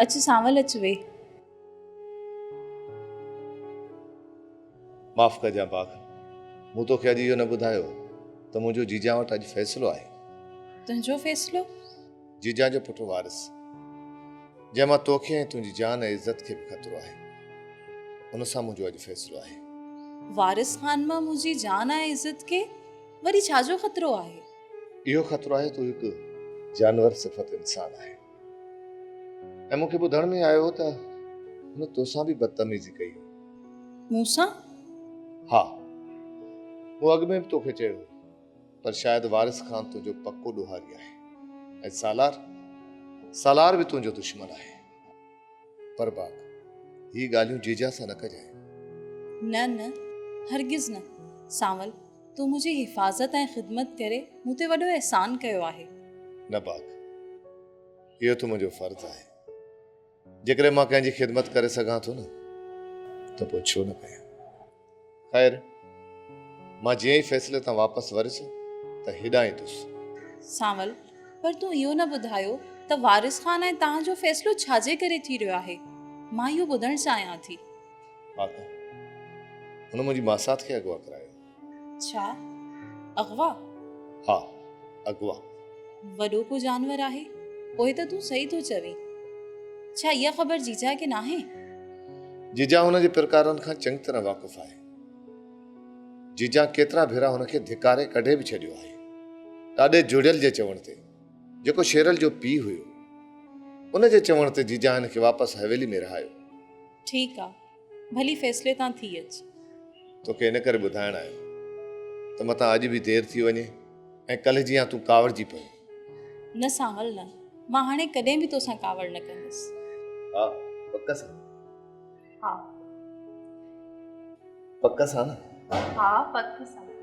اچ سانول اچ ويهه. معاف ڪجان باغ، مون توکي اڄ اهو نه ٻڌايو ته منهنجو جيجان وٽ اڄ فيصلو آهي. تنهنجو فيصلو؟ جيجان جو پٽ وارث، جنهن مان توکي ۽ تنهنجي جان ۽ عزت کي به خطرو آهي، ان سان منهنجو اڄ فيصلو آهي. وارث خان مان منهنجي جان ۽ عزت کي وري ڇا جو خطرو آهي؟ اهو خطرو آهي ته هو هڪ جانور صفت انسان آهي ۽ مون کي ٻڌڻ ۾ آيو ته هن توسان به بدتميزي ڪئي هئي. مون سان؟ ها، مون اڳ ۾ به توکي چيو هو. پر شايد وارث خان تنهنجو پڪو ڏوهاري آهي ۽ سالار، سالار به تنهنجو دشمن آهي. پر باغ، هي ڳالهيون جيجا سان نه ڪجانء. نه نه، هرگز نه. سانول، تون منهنجي حفاظت ۽ خدمت ڪري مون تي وڏو احسان ڪيو آهي. نه باغ، اهو ته منهنجو فرض آهي. جيڪڏهن مان ڪنهن جي خدمت ڪري سگهان ٿو نه ته پوء ڇو نه ڪيان. خير، مان جيئن ئي فيصلي تان واپس وريس ته هيڏانهن ايندس. سانول، پر تون اهو نه ٻڌايو ته وارث خان ۽ توهان جو فيصلو ڇا جي ڪري ٿي رهيو آهي؟ مان اهو ٻڌڻ چاهيان ٿي. آقا، هن منهنجي ماسات کي اغوا ڪرايو. ڇا؟ اغوا؟ ها، اغوا. وڏو ڪو جانور آهي؟ پوء ته تون صحيح ٿو چوين. ڇا اها خبر جيجا کي ناهي؟ جيجا هن جي پرڪارن کان چڱي طرح واقف آهي. جيجا ڪيترا ڀيرا هن کي ڌڪاري ڪڍي به ڇڏيو آهي. ڏاڏي جڙيل جي چوڻ تي، جيڪو شيرل جو پيء هيو، ان جي چوڻ تي جيجا هن کي واپس حويلي ۾ رهايو. ٺيڪ آ، ڀلي فيصلي تان ٿي اچ. توکي ان ڪري ٻڌائڻ آيو ته متان اڄ به دير ٿي وڃي ۽ ڪلهه جيان تون ڪاوڙجي پوين. نه سانول نه، مان هاڻي ڪڏهن به توسان ڪاوڙ نه ڪندس. ها، پڪ سان؟ ها. پڪ سان نه؟ ها، پڪ سان.